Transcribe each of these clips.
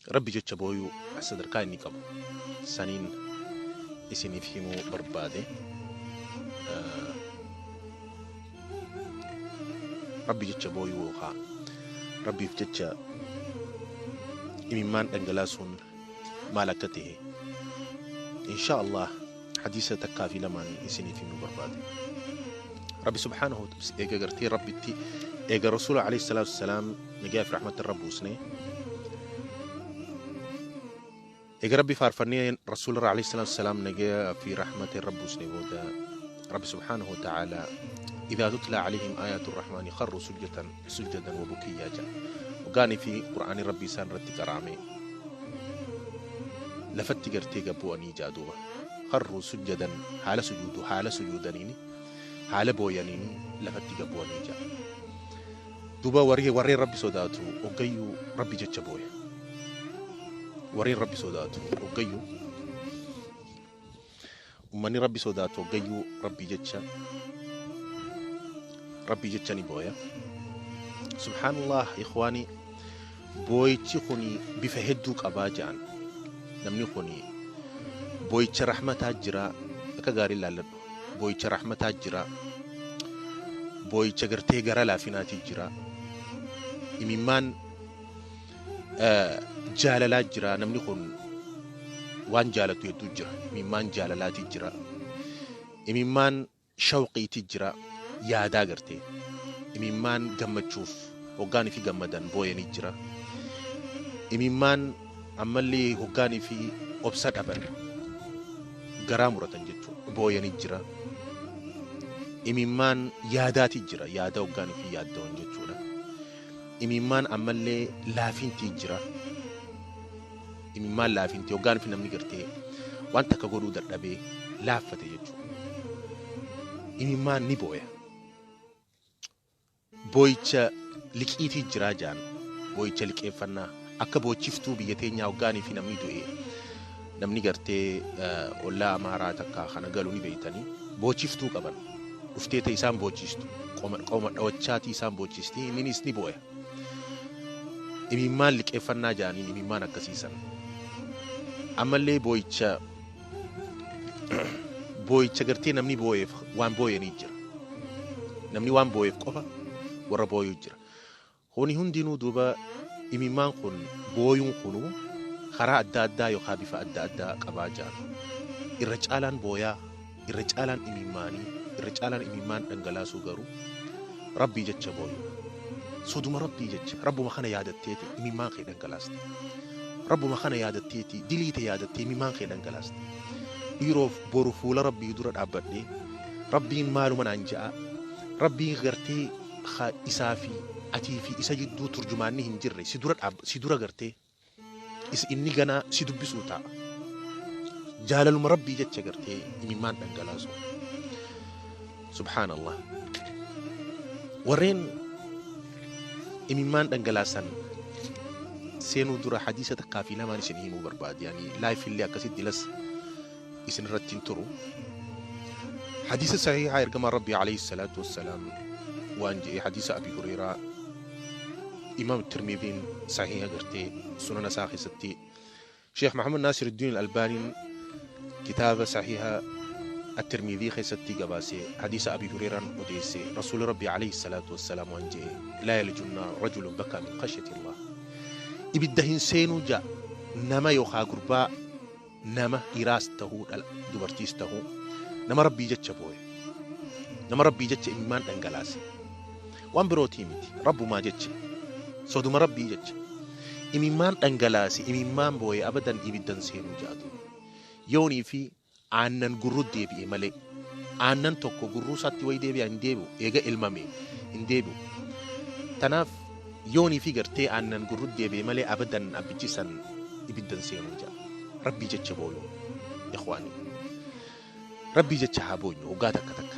Rabbi jecha booyuu sadarkaa inni qabu saniin isiniif himuu barbaade. Rabbi jecha booyuu yookaa Rabbiif jecha imimmaan dhangalaasuun maal akka ta'e insha Allah hadiisa takkaa fi lamaan isiniif himuu barbaade. Rabbi subhaanahu eega gartee Rabbitti eega Rasuula alayhi salaatu wassalaam nagaa fi rahmata irra buusne, eega Rabbi faarfannee Rasuula irra alayhi salaatu wassalaam nagaa fi rahmata irra buusne booda, Rabbi subhaanahu wa ta'ala إذا تتلى عليهم آيات الرحمن خروا سجدا سجدا وبكيا جا وقاني في قرآن ربي سان رتي كرامي لفت قرتي قبواني جادوبا خروا سجدا حال سجود حال سجودنيني حال بويانيني لفت قبواني جا دوبا وري وري ربي صداتو وقيو ربي جتش بويا وري ربي صداتو وقيو ومني ربي صداتو وقيو ربي جتش ربي جتشني بويا. سبحان الله إخواني، بويتشي خوني بفهدوك أباجان نمني خوني بويتش رحمة جرا أكا غاري لالدو بويتش رحمة جرا بويتش غرتي غرا لافيناتي جرا إميمان جاللا جرا نمني خون وان جالتو يدو جرا إميمان جاللاتي جرا إميمان شوقي تجرا yaadaa gartee imimmaan gammachuuf hoggaanii fi gammadan booyanii jira. Imimmaan ammallee hoggaanii fi obsa dhaban garaa muratan jechuudha booyanii jira. Imimmaan yaadaati jira, yaada hoggaanii fi yaaddawan jechuudha. Imimmaan ammallee laafintii jira. Imimmaan laafintii hoggaanii fi namni gartee waan takka godhuu dadhabee laaffate jechuudha. Imimmaan ni booya. Booyicha liqiitii jiraa jaan booyicha liqeeffannaa akka boochiftuu biyya teenyaa hoggaanii fi namni du'e namni gartee ollaa amaaraa takka kana galu ni beeytanii boochiftuu qaban dhuftee ta'e isaan boochistu qoma dhawachaatii isaan boochisti inninis ni booya. Imimmaan liqeeffannaa jaaniin imimmaan akkasiisan. Ammallee booyicha gartee namni booyeef waan booyanii jira. Namni waan booyeef qofa warra booyuu jira. Kuni hundinuu duuba imimmaan kun booyuun kunuu karaa adda addaa yookaan bifa adda addaa qabaa jira. Irra caalaan booyaa, irra caalaan imimmaanii, irra caalaan imimmaan dhangalaasuu garuu Rabbii jecha booyuu. Soduma Rabbii jecha Rabbuma kana yaadatteeti imimmaan kee dhangalaaste. Rabbuma kana yaadatteeti diliite yaadattee imimmaan kee dhangalaaste. Dhiiroof boru fuula Rabbii dura dhaabbadhee Rabbiin maaluma naan ja'a. Rabbiin gartee isaa fi atii fi isa jidduu turjumaanni hin jirre si dura si dura gartee inni ganaa si dubbisuu ta'a. Jaalaluma Rabbii jecha gartee imimmaan dhangalaasu. Subhaanallah. Warreen imimmaan dhangalaasan seenuu dura hadiisa takkaa fi lamaan isin himuu barbaade. Yani live illee akkasitti las isin irratti hin turu. Hadiisa sahihaa ergamaa Rabbii alayhi salaatu wassalaam waan jedhe hadiisa Abi Hureyraa Imaam Tirmidhiin sahiha gartee sunana isaa keessatti Sheekh Muhammad Naasir Iddiin Albaaniin kitaaba sahiha الترمذي خيستي قباسي حديث أبي هريرة أديسي رسول ربي عليه الصلاة والسلام وانجي لا يلج النار رجل بكى من خشية الله إبدهن سينو جاء نما يوخا قربا نما إراسته دبرتيسته نما ربي جتش بوي نما ربي جتش إيمان أنجلاسي وان بروتي متي رب ما جتش صدوم ربي جتش إيمان أنجلاسي إيمان بوي أبدا إبدهن سينو جاء يوني في aannan gurruu deebi'e malee aannan tokko gurruu isaatti wayi deebi'a hin deebi'u eega elmame hin deebi'u. Tanaaf yoonii fi gartee aannan gurruu deebi'e malee abadan abbichi san ibiddan seenuu jira. Rabbii jecha booyu ikhwaani. Rabbii jecha haa boonyu waggaa takka takka.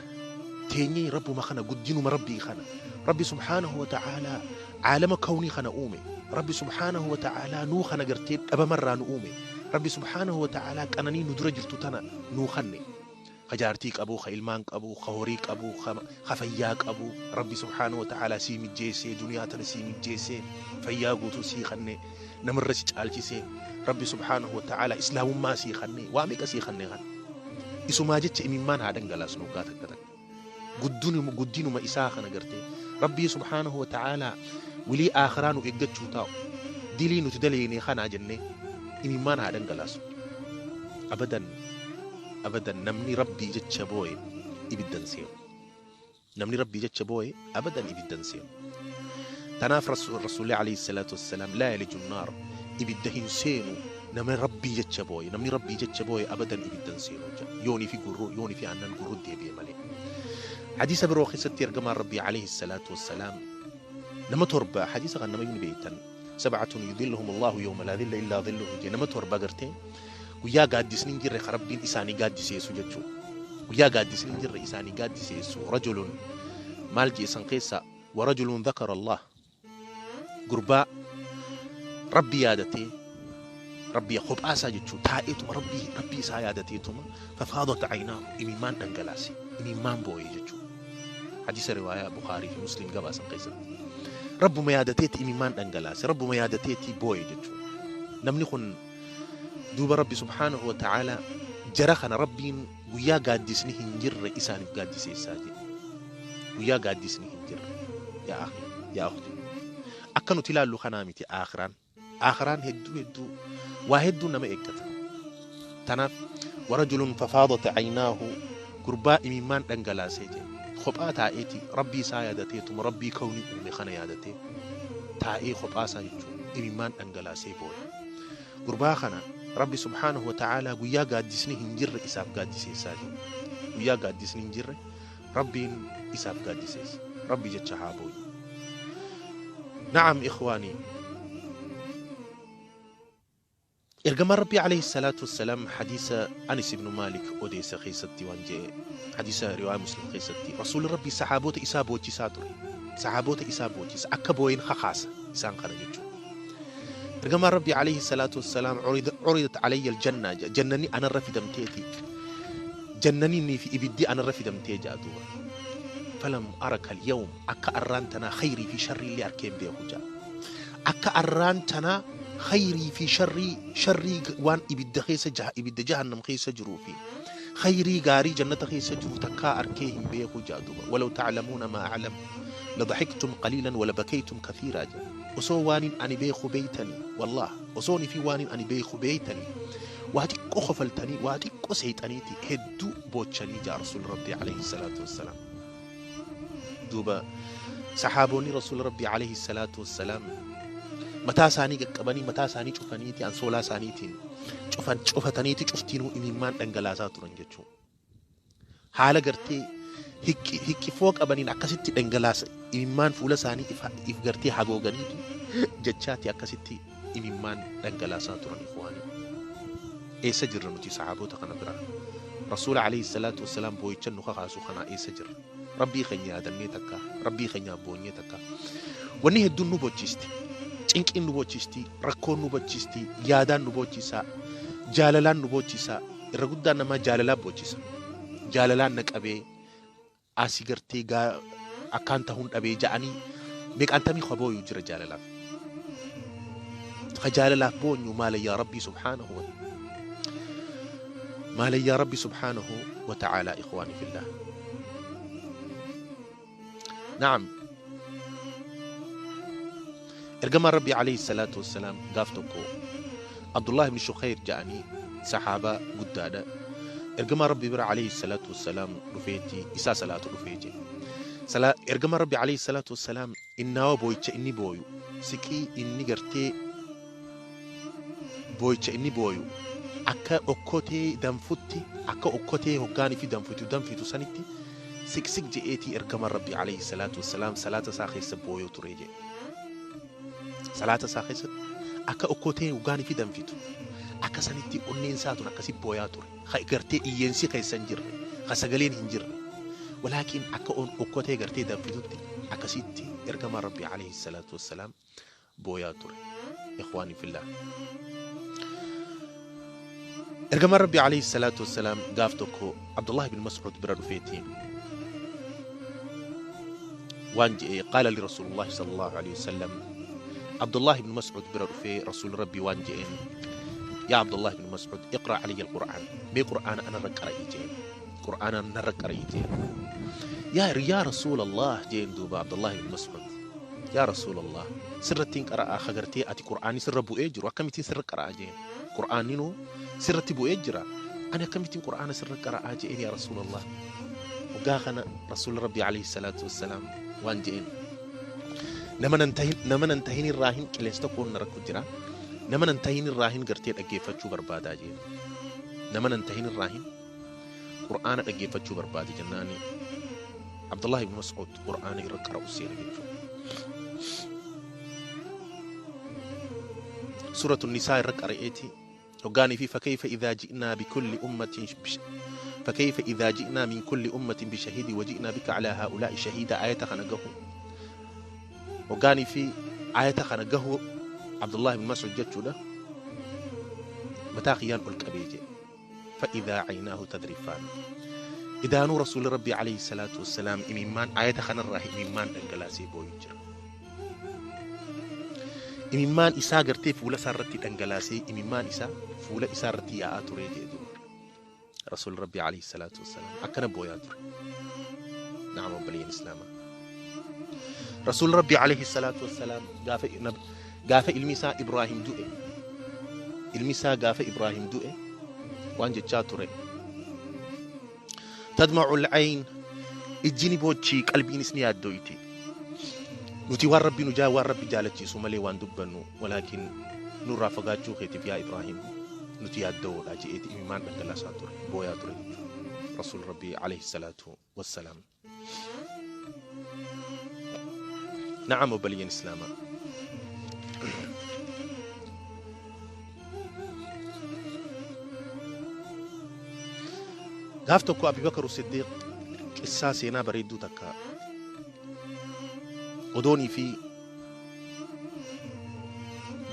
Teenyee rabbuma kana guddinuma rabbii kana. Rabbi subhaanahu wa ta'aalaa caalama kawnii kana uume. Rabbi subhaanahu wa ta'aalaa nuu kana gartee dhabamarraa nu uume. Rabbi subhaanahu wa ta'aalaa qananii nu dura jirtu tana nuu kanne. Ka jaartii qabu, ka ilmaan qabu, ka horii qabu, ka fayyaa qabu. Rabbi subhaanahu wa ta'aalaa sii mijjeessee duniyaa tana sii mijjeessee fayyaa guutuu sii kanne. Namarra si caalchisee Rabbi subhaanahu wa ta'aalaa islaamummaa sii kannee waa meeqa sii kannee kana. Isumaa jecha imimmaan haa dhangalaasnu waggaa takka takka. Guddinuma guddinuma isaa kana gartee Rabbii subhaanahu wa ta'aalaa wilii aakhiraa nu eeggachuu taa'u dilii nuti daleeyne kanaa jennee imimmaan haa dhangalaasnu. Abadan abadan namni Rabbii jecha booye ibiddan seenu. Namni Rabbii jecha booye abadan ibidda hin seenu. Tanaaf Rasuulli alayhi salaatu wassalaam laa yaliju naar ibidda hin seenu nama Rabbii jecha booye. Namni Rabbii jecha booye abadan ibidda hin seenu jedha. Yoonii fi gurruu yoonii fi aannan gurruu deebi'e malee. Hadiisa biroo keessatti ergamaan Rabbii alayhi salaatu wassalaam nama torba hadiisa kan namayyuu ni beektan. Sab'atun yudhilluhum Allahu yawma laa dhilla illaa dhilluhu jee nama torba gartee guyyaa gaaddisni hin jirre ka Rabbiin isaanii gaaddiseessu jechuu. Guyyaa gaaddisni hin jirre isaanii gaaddiseessu rajulun maal jee san keessa wa rajulun dhakara Allah gurbaa Rabbi yaadatee Rabbi kophaa isaa jechuu taa'eetuma Rabbii Rabbii isaa yaadateetuma fafaadat aynaahu imimmaan dhangalaase imimmaan booye jechuu. Hadiisa riwaayaa Bukhaarii fi Muslim gabaasan keessatti. Rabbuma yaadateeti imimmaan dhangalaase, Rabbuma yaadateeti booye jechuudha. Namni kun duuba Rabbi subhaanahu wa ta'aalaa jara kana Rabbiin guyyaa gaaddisni hin jirre isaaniif gaaddiseessaa jedhe. Guyyaa gaaddisni hin jirre. Yaa akhi, yaa ukhti. Akka nuti ilaallu kanaa miti aakhiraan. Aakhiraan hedduu hedduu waa hedduu nama eeggata. Tanaaf warajulun fafaadat aynaahu gurbaa imimmaan dhangalaasee jedhe. Kophaa taa'eeti Rabbii isaa yaadateetuma Rabbii kawni uume kana yaadatee taa'ee kophaa isaa jechuun imimmaan dhangalaasee booye. Gurbaa kana Rabbi subhaanahu wa ta'aalaa guyyaa gaaddisni hin jirre isaaf gaaddiseessaa jedhe. Guyyaa gaaddisni hin jirre Rabbiin isaaf gaaddiseessa. Rabbi jecha haa booyu. Na'am ikhwaanii. Ergamaan Rabbii alayhi salaatu wassalaam hadiisa Anis ibnu Maalik odeesse keessatti waan je'e hadiisa riwaaya Muslim keessatti Rasuulli Rabbii sahaabota isaa boochisaa ture. Sahaabota isaa boochisa akka booyin kakaasa isaan kana jechuudha. Ergamaan Rabbii alayhi salaatu wassalaam curidat alayya aljanna jannanni anarra fidamteeti jannaniinii fi ibiddi anarra fidamtee ja'a duuba. Falam araka al-yawm akka arraan tanaa khayrii fi sharrii illee arkee hin beeku ja'a. Akka arraan tanaa khayrii fi sharrii sharrii waan ibidda keessa jaha ibidda jahannam keessa jiruu fi khayrii gaarii jannata keessa jiru takkaa arkee hin beeku ja'a duuba. Walaw ta'lamuuna maa a'lam ladahiktum qaliilan walabakaytum kathiiraa ja'a. Osoo waanin ani beeku beeytanii wallaah osoon fi waanin ani beeku beeytanii waa xiqqoo kofaltanii waa xiqqoo seeyxaniiti hedduu boochanii ja'a Rasuulli Rabbii alayhi salaatu wassalaam. Duuba saxaaboonni Rasuula Rabbii alayhi salaatu wassalaam mataa isaanii qaqqabanii mataa isaanii cufaniiti ansoolaa isaaniitiin cufan cufataniiti cuftiinuu imimmaan dhangalaasaa turan jechuudha. Haala gartee hiqqi hiqqifoo qabaniin akkasitti dhangalaasa imimmaan fuula isaanii if, if gartee hagooganiiti jechaati akkasitti imimmaan dhangalaasaa turan ikhwaanii. Eessa jirra nuti sahaabota kana bira? Rasuula alayhi salaatu wassalaam boo'icha nu kakaasu kanaa eessa jirra? Rabbii keenya yaadannee takka, Rabbii keenyaaf boonyee takka. Wanni hedduun nu bochiisti. Cinqiin nu bochiisti, rakkoon nu bochiisti, yaadaan nu bochiisa, jaalalaan nu bochiisa. Irra guddaan namaa jaalalaan bochisa. Jaalalaan na qabee asi gartee gaa akkaan tahuun dhabee ja'anii meeqaantamii ka booyu jira jaalalaaf. Ka jaalalaaf boonyu maalayyaa Rabbii subhaanahu wa maalayyaa Rabbi subhaanahu wa ta'aalaa ikhwaani fillah. Na'am. Ergamaan Rabbii alayhi salaatu wassalaam gaaf tokko Abdullah ibn Shukayr ja'anii sahaabaa guddaadha. Ergamaa Rabbii bira alayhi salaatu wassalaam dhufeeti isaa salaatu dhufee jedhe. Ergamaan Rabbii alayhi salaatu wassalaam innaawa boo'icha inni booyu siqii inni gartee boo'icha inni booyu akka okkotee danfutti akka okkotee hoggaanii fi danfitu danfitu sanitti siqsiq je'eetii ergamaan Rabbii alayhi salaatu wassalaam salaata isaa keessa booyoo ture jedhe. Salaata isaa keessatti akka okkotee hoggaanii fi danfitu akka sanitti onneen isaa tun akkasi booyaa ture. Ka gartee iyyeensi keessa hin jirre, ka sagaleen hin jirre. Walaakin akka okkotee gartee danfitutti akkasitti ergamaan Rabbii alayhi salaatu wassalaam booyaa ture. Ikhwaani fillah. Ergamaan Rabbii alayhi salaatu wassalaam gaaf tokko Abdullah ibn Mas'ud bira dhufeeti waan je'e qaala li Rasuulullahi sallallahu alayhi wasallam Abdullah ibn Mas'ud bira dhufee Rasuulli Rabbii waan je'een, yaa Abdullah ibn Mas'ud, iqra alayya al-Qur'aan, mee Qur'aana anarra qara'i je'een. Qur'aana narra qara'i je'een. Yaa Rasuulallah je'een duuba Abdullah ibn Mas'ud. Yaa Rasuulallah, sirrattiin qara'aa hagartee ati Qur'aanni sirra bu'ee jiru akkamittiin sirra qara'a je'een. Qur'aanninuu sirratti bu'ee jira. Ani akkamittiin Qur'aana sirra qara'aa je'een yaa Rasuulallah. Waggaa kana Rasuulli Rabbii alayhi salaatu wassalaam waan je'een, nama nan tahin, nama nan tahin irraa hin qilleensa tokkoon na rakku jira. Nama nan tahin irraa hin gartee dhaggeeffachuu barbaadaa je'een. Nama nan tahin irraa hin Qur'aana dhaggeeffachuu barbaade jennaani Abdullah ibn Mas'ud Qur'aana irra qara'u seene jechuudha. Suuratu Nisaa irra qara'eeti hoggaanii fi fakayfa idhaa ji'naa bikulli ummatin fakayfa idhaa ji'naa min kulli ummatin bishahidi waji'naa bika alaa haa'ulaa'i shahiida ayata kana gahu hoggaanii fi ayata kana gahu Abdullah ibn Mas'ud jechuudha mataa kiyyaan ol qabee jedhe. فإذا عيناه تذرفان إدانو رسول ربي عليه الصلاة والسلام إميمان آية خنا الراه إميمان دنگلاسي بويو جرا إميمان إسا غرتي فولا سارتي دنگلاسي إميمان إسا فولا إسا رتي يا آتوري جيدو رسول ربي عليه الصلاة والسلام أكنا بويا تري. نعم بلين إسلاما رسول ربي عليه الصلاة والسلام غافة إلمسا إبراهيم دوئي إلمسا غافة إبراهيم دوئي waan jechaa ture, tadmacu alcayn, ijjini boochi, qalbiinis ni yaaddoyti. Nuti waan rabbi nu jaa waan rabbi jaalachiisu malee waan dubbannu, walaakin nurraa fagaachuu keetiif yaa Ibraahim nuti yaaddoodha je'eeti imimaan dhangalaasaa ture, booyaa ture jechuudha Rasuul Rabbii alayhi salaatu wassalaam. Na'am obboleeyyan islaamaa. Gaaf tokko Abi Bakar Siddiiq qissaa seenaa bareedduu takka odoonii fi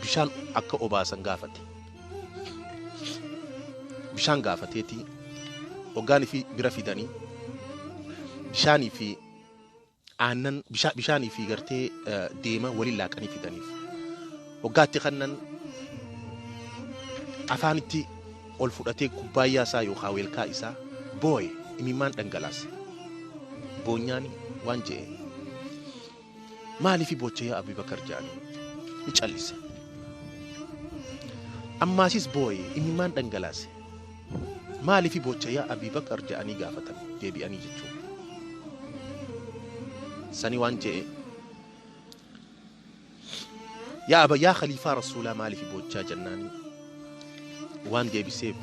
bishaan akka obaasan gaafate. Bishaan gaafateeti hoggaanii fi bira fidanii bishaanii fi aannan, bishaanii fi gartee deema waliin laaqanii fidaniif. Hoggaatti kannan afaanitti ol fudhatee kubbaayyaa isaa yookaan weelkaa isaa booye, imimmaan dhangalaase. Boonyaani waan je'e, maaliif boocha yaa Abi Bakar jedhanii, ni callise. Ammaasis booye, imimmaan dhangalaase. Maaliif boocha yaa Abi Bakar jedhanii gaafatan deebi'anii jechuudha. Sani waan je'e, yaa aba yaa khaliifaa rasuulaa maaliif boochaa jennaani waan deebiseef,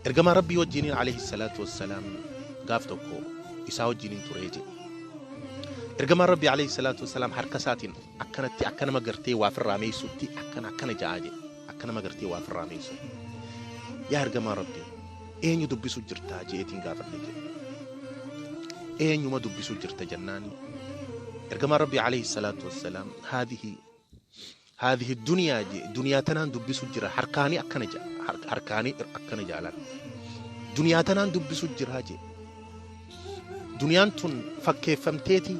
ergamaa rabbii wajjiniin alayhi salaatu wassalaam gaaf tokko isaa wajjiniin turee jedhe. Ergamaan rabbii alayhi salaatu wassalaam harka isaatiin akkanatti akka nama gartee waa firraa meessutti akkana akkana ja'aa jedhe, akka nama gartee waa firraa meessu. Yaa ergamaa rabbii, eenyu dubbisu jirtaa je'eetiin gaafadhe jedhe. Eenyuma dubbisu jirta jennaani ergamaan rabbii alayhi salaatu wassalaam haadhihi duniyaa je, duniyaa tanaan dubbisu jira, harkaanii akkana jedha, harkaanii akkana jaalan, duniyaa tanaan dubbisu jira je. Duniyaan tun fakkeeffamteeti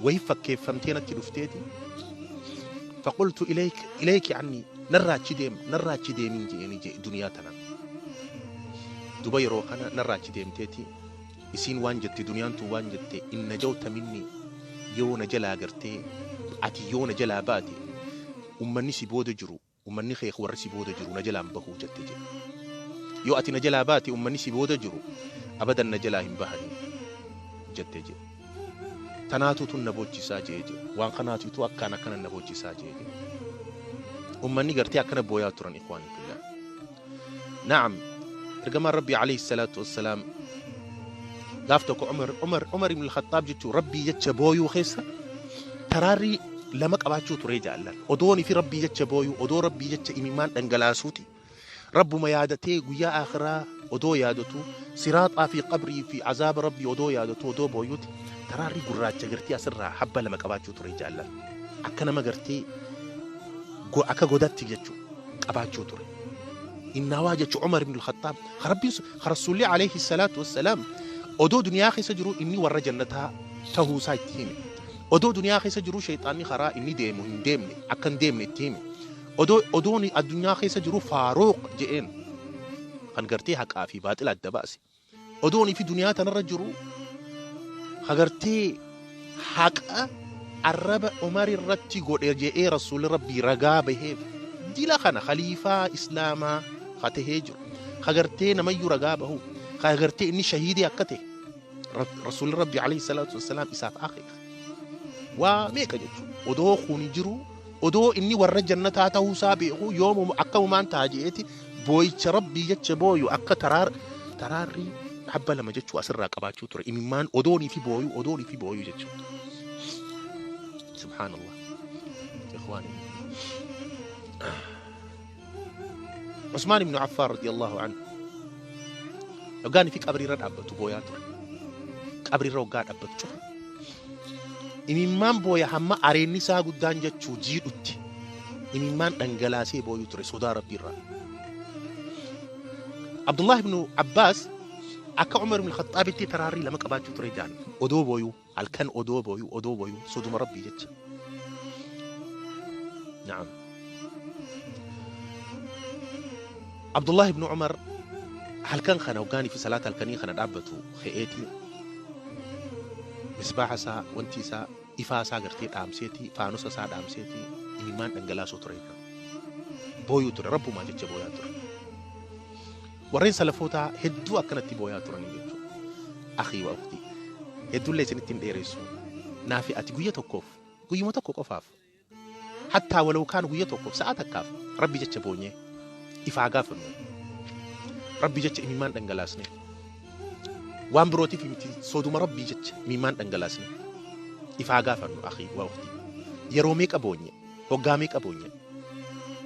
wahi fakkeeffamtee natti dhufteeti, faqultu ilayk ilayki anni, narraa achi deem, narraa achi deemin je'eeni je duniyaa tanaan. Duba yeroo kana narraa achi deemteeti isiin waan jette, duniyaan tun waan jette, in najawta minni, yoo na jalaa gartee ati yoo na jalaa baate, ummanni si booda jiru, ummanni kee warri si booda jiru na jalaan bahuu jette jedhe. Yoo ati na jalaa baate ummanni si booda jiru abadan na jalaa hin bahanii jette jedhe. Tanaatu tun na boochisaa jee jedhe. Waan kanaatitu akkaan akkana na boochisaa jee jedhe. Ummanni gartee akkana booyaa turan, ikhwaani fillah. Na'am, ergamaan rabbii alayhi salaatu wassalaam gaaf tokko Umar ibn al-Khattaab jechuun rabbii jecha booyuu keessa taraarrii lama qabaachuu ture jaallan. Odoonii fi rabbii jecha booyuu, odoo rabbii jecha imimmaan dhangalaasuuti. Rabbuma yaadatee guyyaa akhiraa odoo yaadatu, siraaxaa fi qabrii fi azaaba rabbii odoo yaadatu, odoo booyuuti taraarrii gurraacha gartee asirraa habba lama qabaachuu ture jaallan. Akka nama gartee akka godatti jechuu qabaachuu ture. Innaawaa jechu Umar ibn al-Khattaab rabbiin rasuulli alayhi salaatu wassalaam odoo duniyaa keessa jiru inni warra jannataa ta'uusaa itti hime. Odoo duniyaa keessa jiruu sheyxaanni karaa inni deemu hin deemne akka hin deemne itti hime. Odoo odooni addunyaa keessa jiru faaruuq je'een kan gartee haqaa fi baaxila adda baase. Odooni fi duniyaa tanarra jiru ka gartee haqa arraba Umar irratti godhe je'ee Rasuulli Rabbii ragaa baheef dila kana khaliifaa Islaamaa ka tahee jiru ka gartee namayyuu ragaa bahu ka gartee inni shahiidii akka ta'e Rasuulli Rabbii alayhi salaatu wassalaam isaaf akeeka. Waa meeqa jechuudha. Odoo kuni jiru odoo inni warra jannataa ta'uusaa beeku yoomuma akkamumaan ta'a je'eeti booyicha Rabbii jecha booyu akka taraar taraarrii habba lama jechuu asirraa qabaachuu ture. Imimmaan odoonii fi booyu odoonii fi booyu jechuudha. Subhaanallah. Ikhwaani. Usmaan ibn Affaan radiyallahu anhu hoggaan fi qabriirra dhaabbatu booyaa ture. Qabriirra hoggaa dhaabbatu cufa. Imimmaan booya hamma areenni isaa guddaan jechuu jiidhutti imimmaan dhangalaasee booyuu ture sodaa Rabbiirraa. Abdullah ibn Abbaas akka Umar ibn Khaxaabitti taraarrii lama qabaachuu ture jaan odoo booyuu halkan odoo booyuu odoo booyuu soduma Rabbii jecha. Na'am. Abdullah ibn Umar halkan kana hoggaanii fi salaata halkanii kana dhaabbatu ka'eeti misbaaha isaa wanti isaa ifaa isaa gartee dhaamseeti faanusa isaa dhaamseeti imimmaan dhangalaasuu ture. Booyuu ture rabbumaa jecha booyaa ture. Warreen salafootaa hedduu akkanatti booyaa turanii jechuudha. Akhii wa ukhtii hedduullee isinitti hin dheeressu. Naafi ati guyya tokkoof guyyuma tokko qofaaf hattaa walaw kaan guyya tokkoof sa'a takkaaf rabbi jecha boonyee ifaa gaafannu. Rabbi jecha imimmaan dhangalaasne. Waan birootiif miti sooduma rabbii jecha imimmaan dhangalaasne. Ifaa gaafannu akhii wa ukhtii. Yeroo meeqa boonye? Hoggaa meeqa boonye?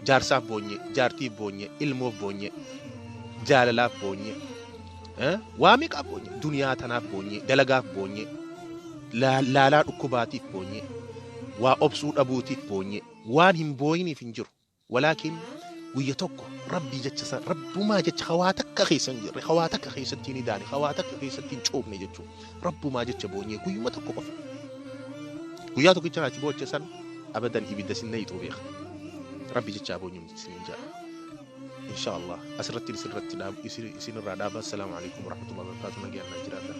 Jaarsaaf boonye, jaartiif boonye, ilmoof boonye, jaalalaaf boonye, waa meeqaaf boonye? Duniyaa tanaaf boonye, dalagaaf boonye, laalaa dhukkubaatiif boonye, waa obsuu dhabuutiif boonye, waan hin booyiniif hin jiru. Walaakin guyya tokko rabbii jecha san rabbumaa jecha hawaa takka keessa hin jirre, hawaa takka keessatti hin idaane, hawaa takka keessatti hin coobne jechuudha. Rabbumaa jecha boonyee guyyuma tokko qofa. Guyyaa tokkicha ati booche san abadan ibidda sin nayxuu beeka. Rabbi jechaa boonyuun isin ja'a. Insha Allah asirratti isinirraa dhaaba. Assalaamu alaikum warahmatullahi wabarakatuh. Nagaan naa jiraadha.